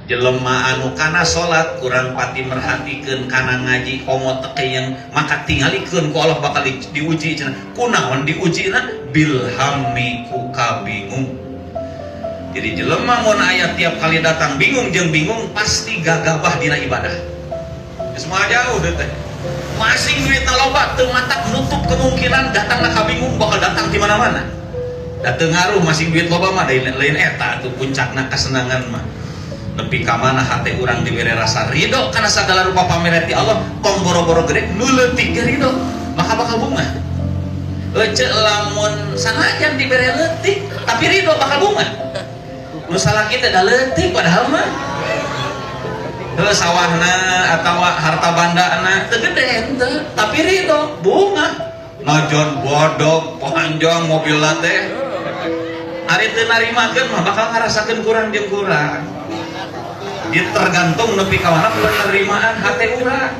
Jelema anu kana salat kurang pati merhatikeun, kana ngaji komo teu yang, maka tingalikeun ku Allah bakal diuji cenah. Kunaon diujina? Bilhammi, ku kabingung. Jadi jelema mun aya tiap kali datang bingung jeung bingung, pasti gagabah dina ibadah. Geus moal jauh deh teh. Masing duitna loba teu matak nutup kemungkinan datangna kabingung bakal datang di mana-mana. Da teu ngaruh masing duit loba mah, da lain eta atuh puncakna kesenangan mah. Nepi ka mana hate urang dibere rasa ridho kana sagala rupa pamere ti Allah, tong boro-boro gede, nu leutik ge ridho, maka bakal bungah. Ece lamun sanajan dibere leutik tapi ridho, bakal bungah. Nu salah kita da leutik, padahal mah heuh sawahna atawa harta bandana teu gede henteu, tapi ridho, bungah. Najan bodog panjang mobil teh, ari teu narimakeun mah bakal ngarasakeun kurang jeung kurang. Jadi tergantung nepi ka mana penerimaan hate urang.